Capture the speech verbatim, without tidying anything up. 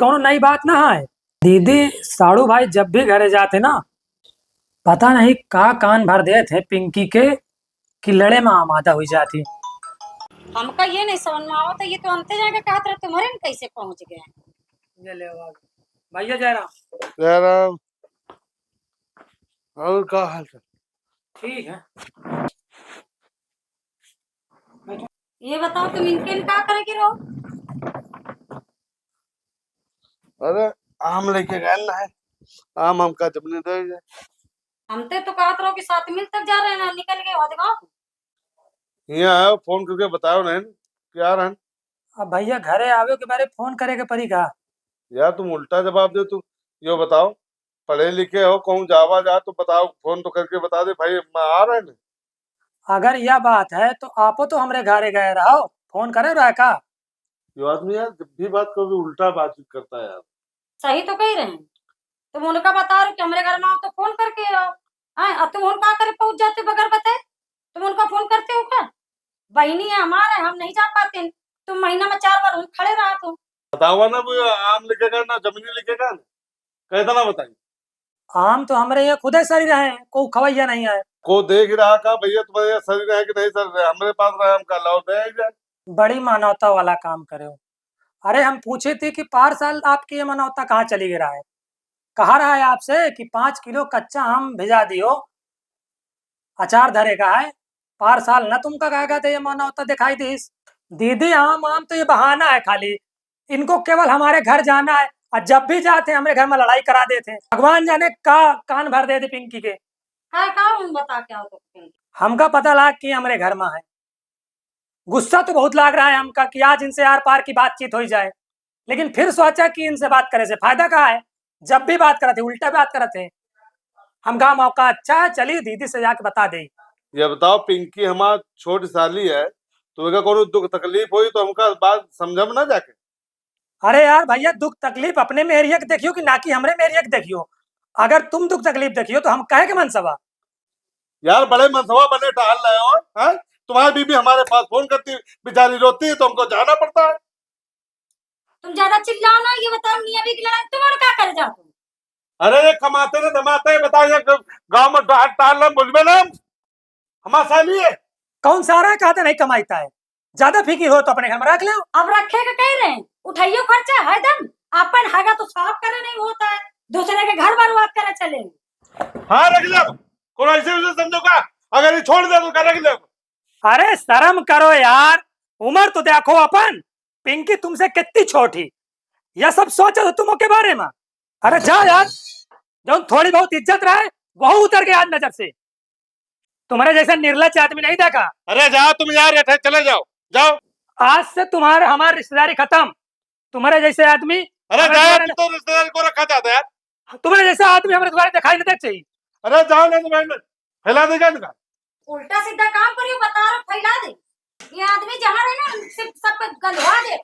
कौनो नई बात ना है। दीदी, साड़ू भाई जब भी घरे जाते ना, पता नहीं का कान भर देत है पिंकी के कि लड़े में आमादा हुई जाती। हमका ये नहीं समझ में आवत है, ये तो अंते जाके कहत रहे, तुम्हारे में कैसे पहुंच गए? ये ले आवाज। भैया जयराम। जयराम। और का हाल चाल? ठीक है। ये बताओ, तुम इनके में का करे के रहो? अरे, आम लेके गए ना है, आम हमका जब नहीं दे गए। हम ते तो कहत रहो कि सात मील तक जा रहे हैं, निकल गए हो गाँव। यहाँ आयो, फोन करके बताओ नहीं कि आ रहे हैं। अब भैया घरे आवे के बारे फोन करे के पड़ी का? यार, तुम उल्टा जवाब दे तू। यो बताओ, पढ़े लिखे हो, कहूँ जावा जा तो बताओ, फोन तो करके बता दे भाई, मैं आ रहे हैं। अगर यह बात है तो आपो तो हमरे घरे गए रहो, फोन करे रहा का? यो आदमी यार, जब भी बात करो तो उल्टा बातचीत करता है यार। सही तो कही रहे हैं, तुम उनका बता रहे हो कि हमरे घर में आओ तो फोन करके आओ। आए, अब तुम उनका करे पहुंच जाते हो बगैर बताए, तुम उनका फोन करते हो क्या? बहिनी है हमारे, हम नहीं जा पाते, तुम महीना में चार बार हम खड़े रहा तुम। बतावा ना, वो आम लिखेगा ना जमीनी लिखेगा ना, कैसा ना बताई। आम तो हमरे यहाँ खुदे सरी रहे हैं, कोई खवैया नहीं है। को देख रहा का भैया, तुम्हारे यहाँ सरी रहे कि नहीं सरी रहे, हमरे पास रहे, हम का लाओ दे जाए। बड़ी मानवता वाला काम करे हो। अरे, हम पूछे थे कि पार साल आपकी ये मानवता कहाँ चली गई रहा है? कहा रहा है आपसे कि पाँच किलो कच्चा आम भिजा दियो, अचार धरे का है, पार साल न तुमका कहा गया था, ये मानवता दिखाई दीस। दीदी, आम आम तो ये बहाना है खाली, इनको केवल हमारे घर जाना है, और जब भी जाते हैं हमरे घर में लड़ाई करा देते हैं। भगवान जाने का कान भर देते पिंकी के। का, का हम बता के आओ तो पिंकी? हमका पता लाग कि हमरे घर में है, गुस्सा तो बहुत लाग रहा है हमका कि आज इनसे आर पार की बातचीत हो जाए, लेकिन फिर सोचा कि इनसे बात करे से फायदा का है, जब भी बात करत है उल्टा बात करत है। हमका मौका अच्छा है, चली दीदी से जाके बता दे। ये बताओ पिंकी हमार छोट साली है, तो एका कोनो दुख तकलीफ होई तो हमका बात समझब ना जाके। अरे यार भैया, दुख तकलीफ अपने मेहरिया के देखियो कि ना कि हमरे मेहरिया के देखियो। अगर तुम दुख तकलीफ देखियो तो हम कहे के मनसवा? यार बड़े मनसवा बने टहल रहे हो, हैं? तुम्हारी बीबी हमारे पास फोन करती, बेचारी रोती है तो हमको जाना पड़ता है। तुम ज्यादा चिल्लाओ ना, ये बताओ मियाँ बीबी की लड़ाई तुम और का करे जाते हो? अरे ये कमाते ना धमाते, बताओ ये गाँव में बाहर टहल रहे, बोलबे ना हम। हमार साली है। कौन सारा है, कहते नहीं कमाइता है? ज्यादा फिकिर हो तो अपने घर में रख लो। अब रखे के कह रहे हैं, उठाइयो खर्चा है दम, अपन हगा तो साफ करे नहीं होता है, दूसरे के घर बर्बाद करे चले। हाँ रख ले, कोनो ऐसे उसे समझो का, अगर ये छोड़ दे तो का रख ले। अरे शर्म करो यार, उम्र तो देखो अपन, पिंकी तुमसे कितनी छोटी, यह सब सोचो तो तुम के बारे में। अरे जा यार, जो थोड़ी बहुत इज्जत रहे वो उतर गई आज नजर से। तुम्हारे जैसा निर्लज्ज आदमी नहीं देखा। अरे जाओ तुम यार, ये चले जाओ, जाओ। आज से तुम्हारे हमारी रिश्तेदारी खत्म। तुम्हारे जैसे आदमी अरे हमारे जाओ, द्वारा तुम तो रिश्तेदारी को रखा चाहते हैं यार। तुम्हारे जैसा आदमी हमारे द्वारा दिखाई नहीं देना चाहिए। अरे जाओ ना, तुम्हें फैला देगा इनका। उल्टा सीधा काम करियो, बता रहा फैला दे। ये आदमी जहाँ रहे ना, सिर्फ सब पे गंधवा दे।